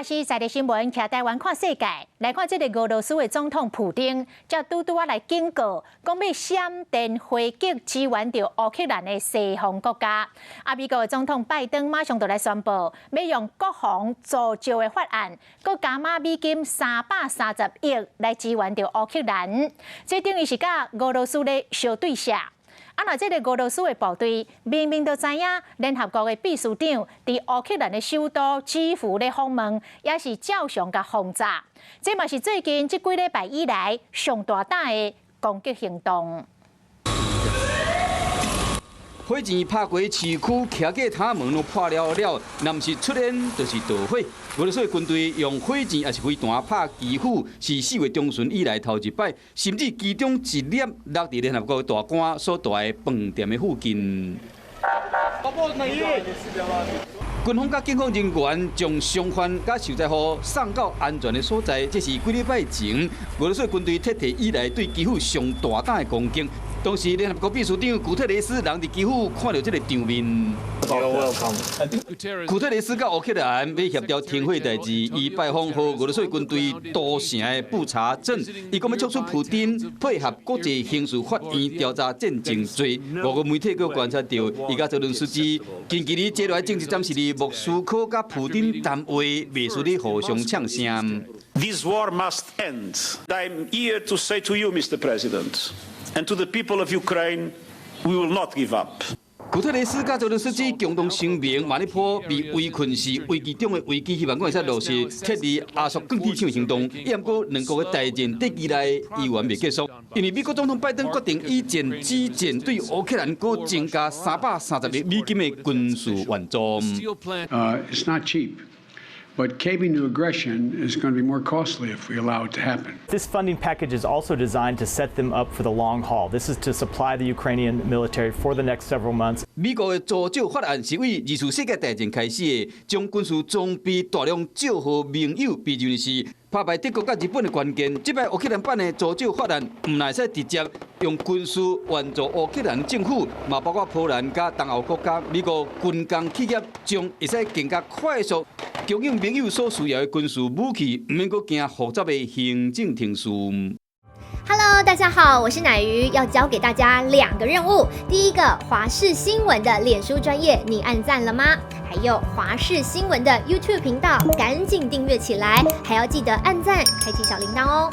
視在地新聞，徛台灣看世界，來看這个俄羅斯的總統普丁，才拄拄仔來警告，講欲閃電飛擊支援著烏克蘭的西方國家。啊，美國的總統拜登馬上就來宣布，欲用國防助照的法案，閣加碼美金330億來支援著烏克蘭。這等於是佮俄羅斯咧相對射。啊！若這个俄羅斯的部隊明明就知影聯合國的秘書長佇烏克蘭的首都基輔咧訪問，也是照常共轟炸。這嘛是最近這幾禮拜以來上大膽的攻擊行動。火箭拍過市區，徛過塔門攏破了了，若毋是出煙就是著火。俄羅斯軍隊用火箭抑是飛彈拍基輔，是4月中旬以來頭一擺，甚至其中一粒落佇聯合國大館所在的飯店的附近。軍方佮警方人員將傷患佮受災戶送到安全的所在。這是幾禮拜前俄羅斯軍隊撤退以來對基輔上大膽的攻擊。當時聯合國秘書長古特雷斯人佇基輔看著這个場面。古特雷斯佮烏克蘭欲協調停火代誌，伊拜訪予俄羅斯軍隊屠城的布查鎮，伊講欲促使普丁配合國際刑事法院調查戰爭罪。外國媒體閣觀察著，伊佮澤倫斯基近距離接來政治暫時佇莫斯科佮普丁談話，袂輸咧互相嗆聲。 This war must end. I'm here to say to you, Mr. President, and to the people of Ukraine, we will not give up. 古特雷斯佮澤倫斯基共同聲明，馬里波被圍困是危機中的危機，希望講會使落實撤離亞速鋼鐵廠行動。毋過兩國的大戰短期內依然未結束，因為美國總統拜登決定以戰止戰，對烏克蘭閣增加330億美金的軍事援助。 It's not cheap. But caving to aggression is going to be more costly if we allow it to happen. This funding package is also designed to set them up for the long haul. This is to supply the Ukrainian military for the next several months. 美國的助照法案是對二次世界大戰開始的，將軍事裝備大量借予盟友，被認為是拍敗德國佮日本的關鍵。這擺烏克蘭版的助照法案，毋但會使直接用軍事援助烏克蘭政府，嘛包括波蘭佮東歐國家，美國軍工企業將會使更加快速供應盟友所需要的軍事武器，毋免閣經複雜的行政程序。 Hello，大家好，我是奶魚，要交給大家兩個任務。第一個，華視新聞的臉書專頁，你按讚了嗎？還有華視新聞的 YouTube 頻道，趕緊訂閱起來，還要記得按讚，開啟小鈴鐺哦。